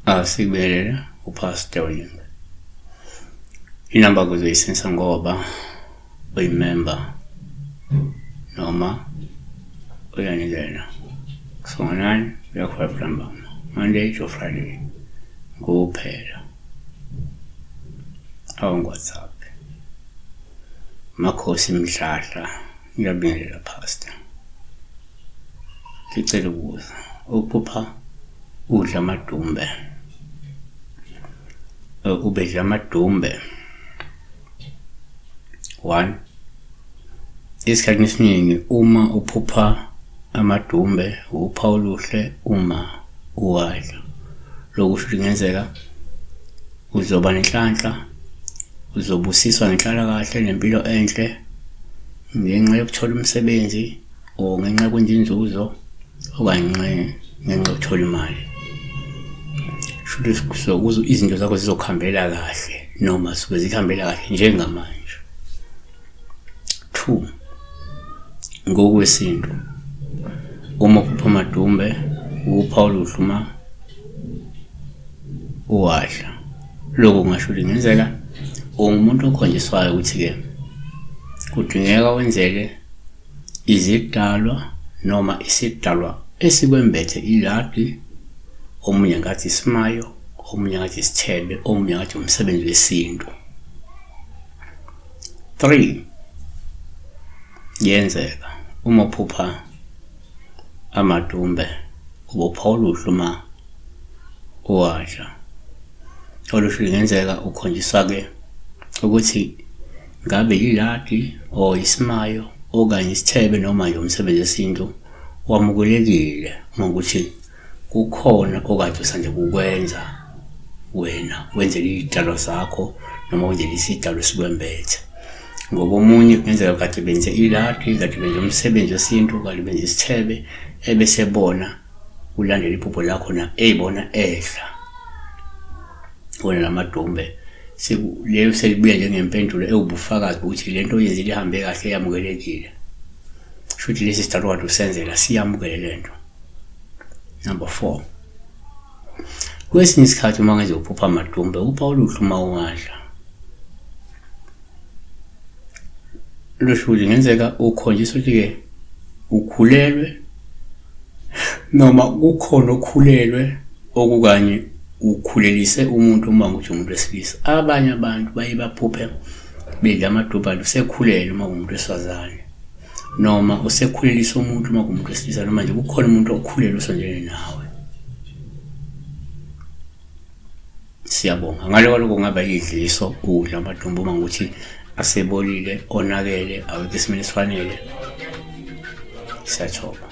Asikubelele uPastor Weningi. Inamba kuzoyisensa ngoba uyimember noma uyanikela. Kusuka ngo-9 kuya ku-5 ntambama, Monday to Friday kuphela. Awungu-WhatsApp. Makhosi Mdladla, ngiyabingelela Pastor. Ngicela ukubuza, ukuphupha udla amadumbe, ubedla amadumbe one, esikhathini esiningi uma uphupha amadumbe uphawu oluhle uma uwadla. Lokhu kusho ukuthi kungenzeka uzoba nenhlanhla, uzobusiswa ngenhlalakahle nempilo enhle ngenxa yokuthola umsebenzi or ngenxa yokwenza inzuzo okanye ngenxa yokuthola imali. Shuthi izinto zakho zizokuhambela kahle noma suke zikuhambela kahle njengamanje. 2 ngokwesintu uma uphupha amadumbe uphawu oluhle uma uwadla. Lokhu kungasho ukuthi kungenzeka ungumuntu okhonjiswayo ukuthi-ke kudingeka wenzele izidalwa noma isidalwa esikwembethe iladi, omunye ngathi isimayo, omunye ngathi isithebe, omunye ngathi umsebenzi wesintu. 3 yenzeka uma uphupha amadumbe ubopha oluhle uma uwadla oluhle kungenzeka ukhonjiswa-ke ukuthi ngabe yiladi or isimayo okanye isithebe noma nje umsebenzi wesintu wamukelekile uma ukuthi kukhona okade usanda kukwenza wena wenzela iy'dalwa zakho noma wenzela isidalwa esikwembethe ngoba omunye kungenzeka kade benze iladi kade benze umsebenzi wesintu kade benze isithebe ebese bona ulandela iphupho lakho na eyibona edla wona lamadumbe leyo selibuya njengempendulo ewubufakazi bokuthi le nto oyenzile ihambe kahle yamukelekile shuthi lesi sidalwa kade usenzela siyamukele le nto. Number 4. Kwesinye isikhathi uma ngenze uphupha amadumbe upha oluhle uma ungadla. Lusho ukuthi ngenzeka ukhonjiswa ukuthi-ke ukhulelwe noma kukhona okhulelwe okukanye ukhulelise umuntu uma ukuthi umuntu wesilisa. Abanye abantu baye baphuphe bedla amadumbe usekhulelwe uma kuwumuntu wesifazane. Noma usekhulelisa umuntu uma kuwumuntu wesilisa noma nje kukhona umuntu okhulelwe osondelene nawe. Siyabonga. Ngale kwalokho kungaba yidliso ukudla amadumbe uma ngokuthi asebolile, onakele, awekho esimeni esifanele. Siyathoba.